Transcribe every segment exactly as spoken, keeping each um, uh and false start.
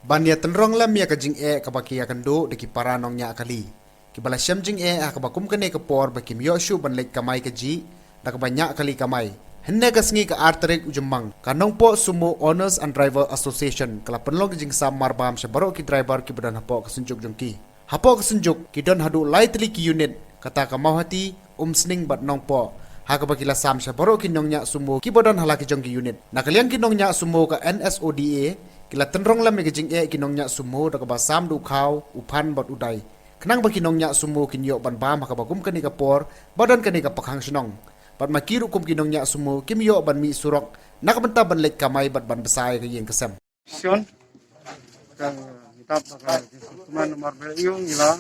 Ban ïa tynrong lem ïa ka jingeh kaba ki ïa kynduh da ki para nongñiah kali kiba la shem jingeh ha kaba kum kane ka por ba kim ïoh shuh ban leit kamai kajih da kaba ñiah kali kamai. Hynne ka sngi ka ar tarik u Jymmang, ka Nongpoh Sumo Owners and Driver Association ka la pynlong ka jingsam marbam sha baroh ki driver kiba don hapoh ka synjuk jong ki. Hapoh ka synjuk ki don haduh lai tylli ki unit, kata ka Mawhati, Umsning bad Nongpoh, ha kaba ki la sam sha baroh ki nongñiah sumo kiba don ha la ki jong ki unit. Na ka liang ki nongñiah sumo ka N S O D A, ki la tynrong lem ïa ka jingeh ki nongñiah sumo da kaba sam da u khaw, u phan bad u dai, khnang ba ki nongñiah sumo kin ïoh ban bam ha kaba kum kane ka por ba don kane ka pakhang shnong. Bad ma ki ruh kum ki nongñiah sumo kim ïoh ban mih surok na ka bynta ban leit kamai bad ban bsa ïa ka ïing ka sem. Shen, ka ngi dap da ka jingkmen namar ba ïa u ngi la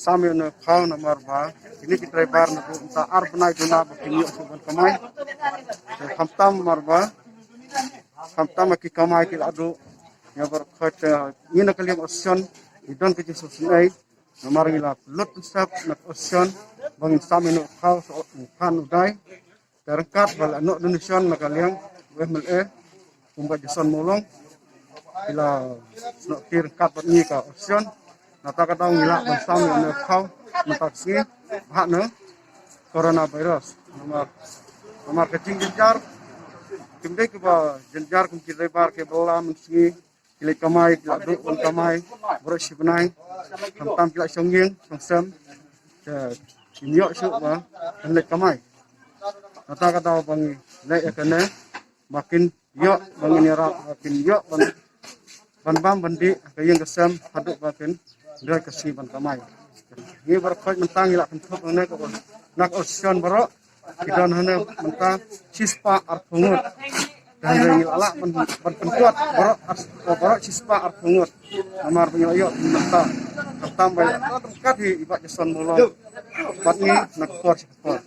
sam ïa une u khaw namar ba kine ki driver naduh mynta ar bnai duna ba kim ïoh shuh ban kamai. Te khamtam namar ba khamtam ki kamai ki la duh, ïa baroh khoit, eh, ngi na ka liang association ngi don ka jingsngewsynei namar ngi la lut pynsep na ka association ba ngin sam ïa une u khaw, u phan, u dai. Te ryngkat ba la noh donation na ka liang u M L A kumba Jason Mawlong, ki la snoh kti ryngkat bad ngi ka association. Nata ka daw ngi lah ban sam ïa une u khaw mynta ka sngi, bha na coronavirus. Namar, namar ka jingjynjar kim dei kaba jynjar kum ki driver kiba la mynsngi ki leit kamai, ki la duh ban kamai baroh shi bnai. Khamtam ki la shong ïing shong sem, te kim ïoh shuh ba kin leit kamai. Nata ka daw ba ngi leh ïa kane ba kin ïoh, ba ngin ïarap ba kin ïoh ban, ban bam ban dih ka ïing ka sem haduh ba kin dei ka sngi ban kamai. Ngi baroh khoit mynta ngi la kynthup hangne ka, na ka association baroh ki don hangne mynta shispah arphew ngut. Te hangne ngi la lah ban, ban pynjot baroh ar, baroh shispah arphew ngut. Namar ba ngi la ïoh mynta. Khamtam ba ïa ryngkat hi i Bah Jason Mawlong bad ngi na ka por sha ka por.